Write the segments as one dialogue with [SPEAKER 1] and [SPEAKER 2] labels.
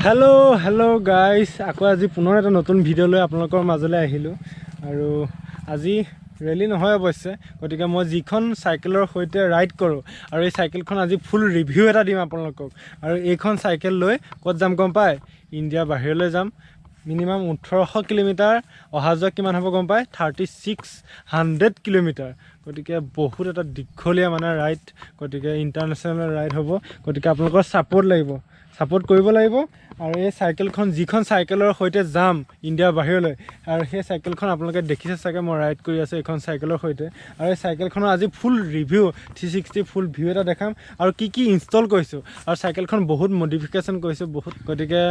[SPEAKER 1] Hello' hello' গাইছ, আকৌ আজি পুনৰ এটা নতুন ভিডিঅ' লৈ আপোনালোকৰ মাজলৈ আহিলোঁ। আৰু আজি ৰেলী নহয় অৱশ্যে, গতিকে মই যিখন চাইকেলৰ সৈতে ৰাইড কৰোঁ আৰু এই চাইকেলখন আজি ফুল ৰিভিউ এটা দিম আপোনালোকক। আৰু এইখন চাইকেল লৈ ক'ত যাম গম পায়? ইণ্ডিয়াৰ বাহিৰলৈ যাম। মিনিমাম 1800 কিলোমিটাৰ অহা যোৱা কিমান হ'ব গম পায়? 3600 কিলোমিটাৰ। গতিকে বহুত এটা দীঘলীয়া মানে ৰাইড, গতিকে ইণ্টাৰনেশ্যনেল ৰাইড হ'ব। গতিকে আপোনালোকৰ ছাপৰ্ট লাগিব, ছাপৰ্ট কৰিব লাগিব। আৰু এই চাইকেলখন, যিখন চাইকেলৰ সৈতে যাম ইণ্ডিয়াৰ বাহিৰলৈ, আৰু সেই চাইকেলখন আপোনালোকে দেখিছে চাগে, মই ৰাইড কৰি আছোঁ এইখন চাইকেলৰ সৈতে। আৰু এই চাইকেলখনৰ আজি ফুল ৰিভিউ, 360 ফুল ভিউ এটা দেখাম আৰু কি কি ইনষ্টল কৰিছোঁ আৰু চাইকেলখন বহুত মডিফিকেশ্যন কৰিছোঁ বহুত। গতিকে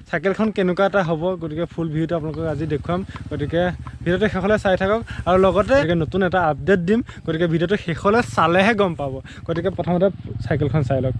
[SPEAKER 1] চাইকেলখন কেনেকুৱা এটা হ'ব, গতিকে ফুল ভিউটো আপোনালোকক আজি দেখুৱাম। গতিকে ভিডিঅ'টো শেষলৈ চাই থাকক আৰু লগতে নতুন এটা আপডেট দিম, গতিকে ভিডিঅ'টো শেষলৈ চালেহে গম পাব। গতিকে প্ৰথমতে চাইকেলখন চাই লওক।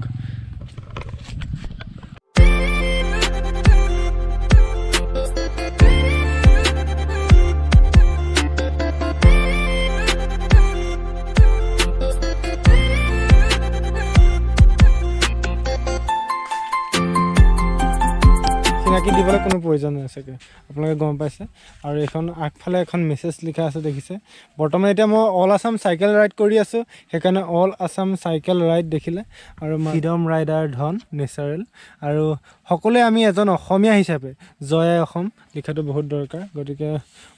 [SPEAKER 1] চিনাকি দিবলৈ কোনো প্ৰয়োজন নাই চাগে, আপোনালোকে গম পাইছে। আৰু এইখন আগফালে এখন মেছেজ লিখা আছে দেখিছে। বৰ্তমান এতিয়া মই অল আছাম চাইকেল ৰাইড কৰি আছোঁ, সেইকাৰণে অল আছাম চাইকেল ৰাইড দেখিলে। আৰু ফ্ৰীডম ৰাইডাৰ ধন নেচাৰেল। আৰু সকলোৱে আমি এজন অসমীয়া হিচাপে জয় আই অসম লিখাটো বহুত দৰকাৰ, গতিকে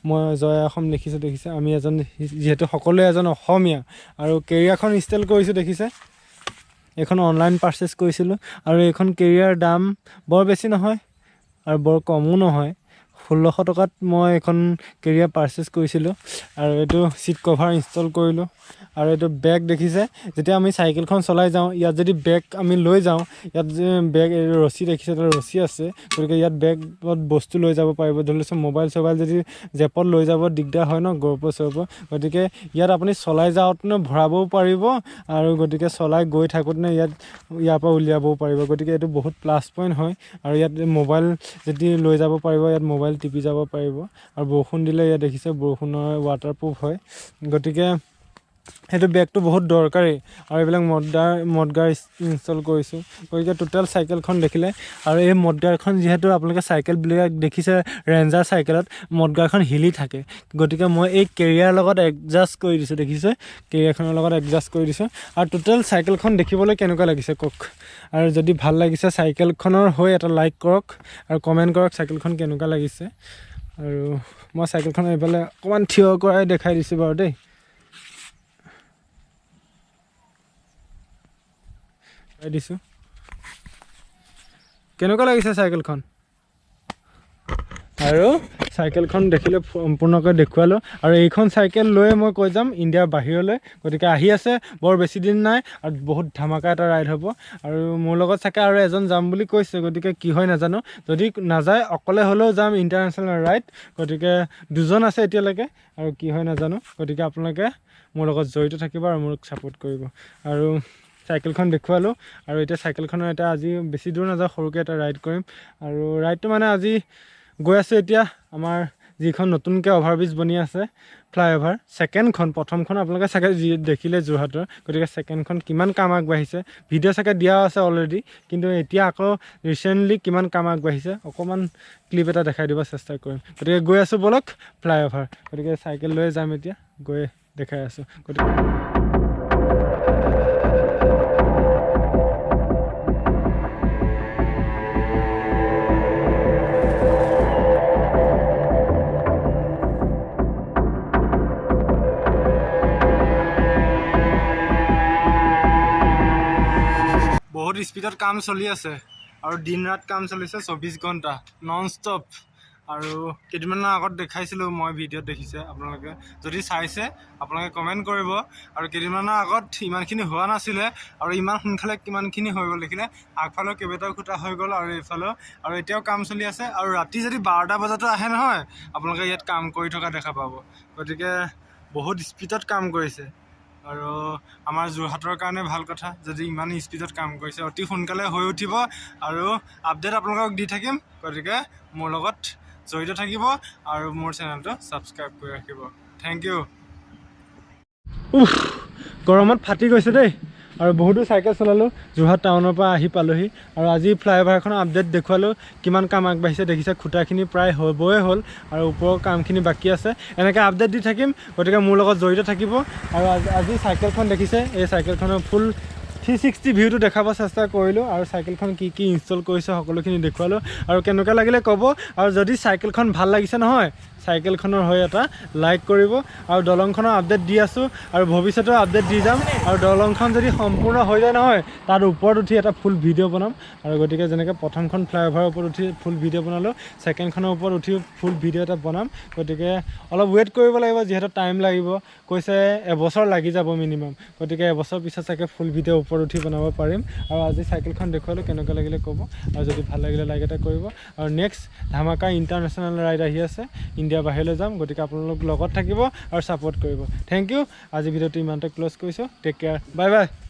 [SPEAKER 1] মই জয় আই অসম লিখিছোঁ দেখিছে। আমি এজন যিহেতু সকলোৱে এজন অসমীয়া। আৰু কেৰিয়াৰখন ইনষ্টল কৰিছোঁ দেখিছে, এইখন অনলাইন পাৰ্চেছ কৰিছিলোঁ। আৰু এইখন কেৰিয়াৰ দাম বৰ বেছি নহয় আৰু বৰ কমো নহয়, 1600 টকাত মই এখন কেৰিয়াৰ পাৰ্চেছ কৰিছিলোঁ। আৰু এইটো ছিট কভাৰ ইনষ্টল কৰিলোঁ। আৰু এইটো বেগ দেখিছে, যেতিয়া আমি চাইকেলখন চলাই যাওঁ ইয়াত যদি বেগ আমি লৈ যাওঁ, ইয়াত যে বেগ এই ৰছী দেখিছে, তাত ৰছী আছে, গতিকে ইয়াত বেগত বস্তু লৈ যাব পাৰিব। ধৰি লৈছোঁ মোবাইল চবাইল যদি জেপত লৈ যাব দিগদাৰ হয় ন, গৰ্ব চৰ্ব, গতিকে ইয়াত আপুনি চলাই যাওঁতেনে ভৰাবও পাৰিব আৰু গতিকে চলাই গৈ থাকোঁতেনে ইয়াত ইয়াৰ পৰা উলিয়াবও পাৰিব। গতিকে এইটো বহুত প্লাছ পইণ্ট হয়। আৰু ইয়াত মোবাইল যদি লৈ যাব পাৰিব, ইয়াত মোবাইল টিপি যাব পাৰিব। আৰু বৰষুণ দিলে ইয়াত দেখিছে বৰষুণৰ ৱাটাৰপ্ৰুফ হয়, গতিকে সেইটো বেগটো বহুত দৰকাৰী। আৰু এইবিলাক মডগাৰ ইনষ্টল কৰিছোঁ। গতিকে টোটেল চাইকেলখন দেখিলে। আৰু এই মডগাৰখন যিহেতু আপোনালোকে চাইকেলবিলাক দেখিছে ৰেঞ্জাৰ চাইকেলত মডগাৰখন হিলি থাকে, গতিকে মই এই কেৰিয়াৰ লগত এডজাষ্ট কৰি দিছোঁ দেখিছে, কেৰিয়াৰখনৰ লগত এডজাষ্ট কৰি দিছোঁ। আৰু টোটেল চাইকেলখন দেখিবলৈ কেনেকুৱা লাগিছে কওক। আৰু যদি ভাল লাগিছে চাইকেলখনৰ হৈ এটা লাইক কৰক আৰু কমেণ্ট কৰক চাইকেলখন কেনেকুৱা লাগিছে। আৰু মই চাইকেলখন এইফালে অকণমান থিয় কৰাই দেখাই দিছোঁ বাৰু দেই। দিছোঁ, কেনেকুৱা লাগিছে চাইকেলখন। আৰু চাইকেলখন দেখিলে সম্পূৰ্ণকৈ দেখুৱালোঁ। আৰু এইখন চাইকেল লৈ মই কৈ যাম ইণ্ডিয়াৰ বাহিৰলৈ, গতিকে আহি আছে বৰ বেছি দিন নাই আৰু বহুত ধামাকা এটা ৰাইড হ'ব। আৰু মোৰ লগত চাগে আৰু এজন যাম বুলি কৈছে, গতিকে কি হয় নাজানো, যদি নাযায় অকলে হ'লেও যাম ইণ্টাৰনেশ্যনেল ৰাইড। গতিকে দুজন আছে এতিয়ালৈকে আৰু কি হয় নাজানো, গতিকে আপোনালোকে মোৰ লগত জড়িত থাকিব আৰু মোক ছাপোৰ্ট কৰিব। আৰু চাইকেলখন দেখুৱালোঁ। আৰু এতিয়া চাইকেলখনৰ এটা আজি বেছি দূৰ নাযাওঁ, সৰুকৈ এটা ৰাইড কৰিম। আৰু ৰাইডটো মানে আজি গৈ আছোঁ এতিয়া আমাৰ যিখন নতুনকৈ অভাৰব্ৰিজ বনি আছে ফ্লাইঅভাৰ, ছেকেণ্ডখন, প্ৰথমখন আপোনালোকে চাগে যি দেখিলে যোৰহাটৰ, গতিকে ছেকেণ্ডখন কিমান কাম আগবাঢ়িছে ভিডিঅ' চাগে দিয়া আছে অলৰেডি, কিন্তু এতিয়া আকৌ ৰিচেণ্টলি কিমান কাম আগবাঢ়িছে অকণমান ক্লিপ এটা দেখাই দিব চেষ্টা কৰিম। গতিকে গৈ আছোঁ ব'লক ফ্লাইঅভাৰ, গতিকে চাইকেল লৈ যাম এতিয়া, গৈ দেখাই আছোঁ। গতিকে বহুত স্পীডত কাম চলি আছে আৰু দিন ৰাত কাম চলিছে, 24 ঘণ্টা নন ষ্টপ। আৰু কেইদিনমানৰ আগত দেখাইছিলোঁ মই ভিডিঅ'ত, দেখিছে আপোনালোকে, যদি চাইছে আপোনালোকে কমেণ্ট কৰিব। আৰু কেইদিনমানৰ আগত ইমানখিনি হোৱা নাছিলে আৰু ইমান সোনকালে কিমানখিনি হৈ গ'ল দেখিলে। আগফালেও কেইবাটাও খুঁটা হৈ গ'ল আৰু এইফালেও, আৰু এতিয়াও কাম চলি আছে। আৰু ৰাতি যদি 12টা বজাতো আহে নহয়, আপোনালোকে ইয়াত কাম কৰি থকা দেখা পাব। গতিকে বহুত স্পীডত কাম কৰিছে আৰু আমাৰ যোৰহাটৰ কাৰণে ভাল কথা যদি ইমান স্পীডত কাম কৰিছে, অতি সোনকালে হৈ উঠিব। আৰু আপডেট আপোনালোকক দি থাকিম, গতিকে মোৰ লগত জড়িত থাকিব আৰু মোৰ চেনেলটো ছাবস্ক্ৰাইব কৰি ৰাখিব। Thank U. উফ, গৰমত ফাটি গৈছে দেই। আৰু বহুতো চাইকেল চলালোঁ, যোৰহাট টাউনৰ পৰা আহি পালোহি। আৰু আজি ফ্লাইঅভাৰখনৰ আপডেট দেখুৱালোঁ, কিমান কাম আগবাঢ়িছে দেখিছে। খুঁটাখিনি প্ৰায় হ'বই হ'ল আৰু ওপৰৰ কামখিনি বাকী আছে। এনেকৈ আপডেট দি থাকিম, গতিকে মোৰ লগত জড়িত থাকিব। আৰু আজি চাইকেলখন দেখিছে, এই চাইকেলখনৰ ফুল 360 ভিউটো দেখাব চেষ্টা কৰিলোঁ। আৰু চাইকেলখন কি কি ইনষ্টল কৰিছে সকলোখিনি দেখুৱালোঁ। আৰু কেনেকুৱা লাগিলে ক'ব। আৰু যদি চাইকেলখন ভাল লাগিছে নহয়, চাইকেলখনৰ হৈ এটা লাইক কৰিব। আৰু দলংখনৰ আপডেট দি আছোঁ আৰু ভৱিষ্যতেও আপডেট দি যাম। আৰু দলংখন যদি সম্পূৰ্ণ হৈ যায় নহয়, তাৰ ওপৰত উঠি এটা ফুল ভিডিঅ' বনাম। আৰু গতিকে যেনেকৈ প্ৰথমখন ফ্লাইঅভাৰৰ ওপৰত উঠি ফুল ভিডিঅ' বনালোঁ, ছেকেণ্ডখনৰ ওপৰত উঠি ফুল ভিডিঅ' এটা বনাম। গতিকে অলপ ৱেইট কৰিব লাগিব, যিহেতু টাইম লাগিব, কৈছে এবছৰ লাগি যাব মিনিমাম। গতিকে এবছৰ পিছত চাগে ফুল ভিডিঅ' ওপৰত উঠি বনাব পাৰিম। আৰু আজি চাইকেলখন দেখুৱালোঁ, কেনেকুৱা লাগিলে ক'ব। আৰু যদি ভাল লাগিলে লাইক এটা কৰিব। আৰু নেক্সট ধামাকা ইণ্টাৰনেশ্যনেল ৰাইড আহি আছে, ইণ্ডিয়া বাহিৰলৈ যাম। গতিকে আপোনালোক লগত থাকিব আৰু ছাপোৰ্ট কৰিব। Thank U. আজি ভিডিঅ'টো ইমানতে ক্ল'জ কৰিছোঁ। Take care, bye bye.